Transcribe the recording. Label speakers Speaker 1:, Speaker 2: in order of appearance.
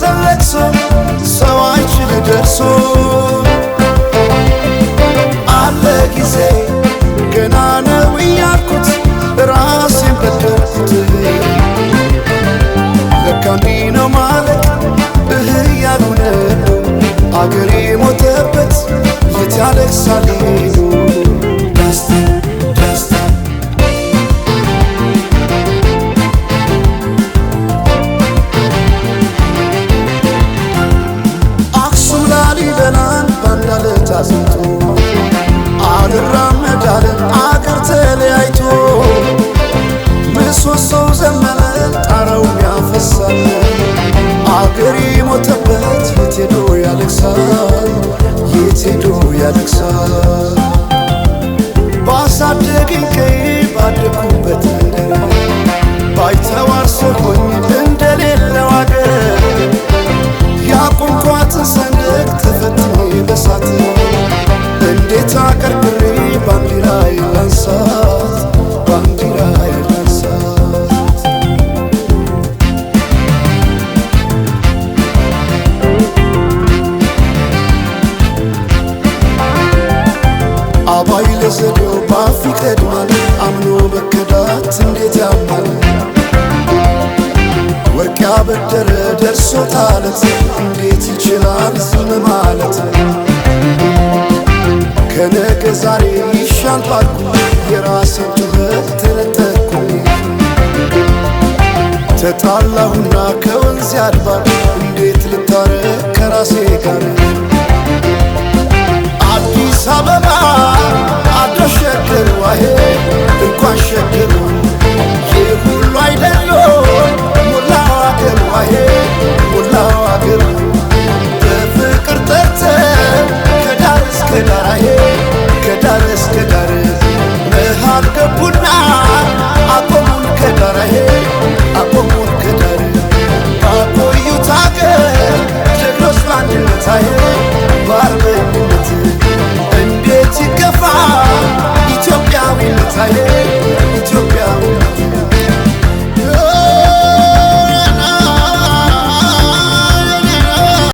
Speaker 1: ሐዘን ለቅሶ ሰው አይችል ደርሶ አለ ጊዜ ገና ነው እያልኩት ራሴን በደልኩት። ለካ እንዲህ ነው ማለቅ እህ እያሉ ነው አገሬ ሞተበት የት ያለቅሳል ሄዱ። ደስታ ደስታ አክሱም ላሊበላን ባንድ አለት አጽንቶ አልራመድ አለ አገር ተለያይቶ ምሰሶው ዘመነ ጣራውም ያፈሳል አገሬ ሞተበት የት ሄዶ ያለቅሳል የት ሄዶ ያለቅሳል። ባሳደገኝ ቀዬ ባደኩበት መንደር ባይተዋር ሰው ሆኜ እንደሌለው አገር ያቆምኳትን ሰንደቅ ተፈትኜ በሳት እንዴት አቀርቅሬ ባንዲራዬን ላንሳት ባንዲራዬን ላንሳት። አባይ ለዘዴው ባፍ ይቀድማል አምኖ መከዳት እንዴት ያማል። ወርቅ ያበደረ ደርሶታለት እንዴት ይችላል ዝም ማለት። ከነገ ዛሬ ይሻል ባልኩ የራሴን ጩኸት ተነጠቅኩኝ። ተጣላሁና ከወንዝ ያድባር እንዴት ልታረቅ ከራሴ ጋር። አዲስ አበባ አዶ ሸገር ዋሄ እንኳን ሸገሩ ይህ ሁሉ አይደሎ ሞላው አገር ዋሄ ሞላው አገር በፍቅር ጠርተን ከዳር እስከ ዳር አሄ ከዳር እስከ ዳር መሃል ገቡና አቆሙን ከዳር አሄ አቆሙን ከዳር ባቆዩት አገር ጀግኖች በአንድነት አሄ በአርበኝነት እንዴት ይገፋ ኢትዮጵያዊነት አሄ።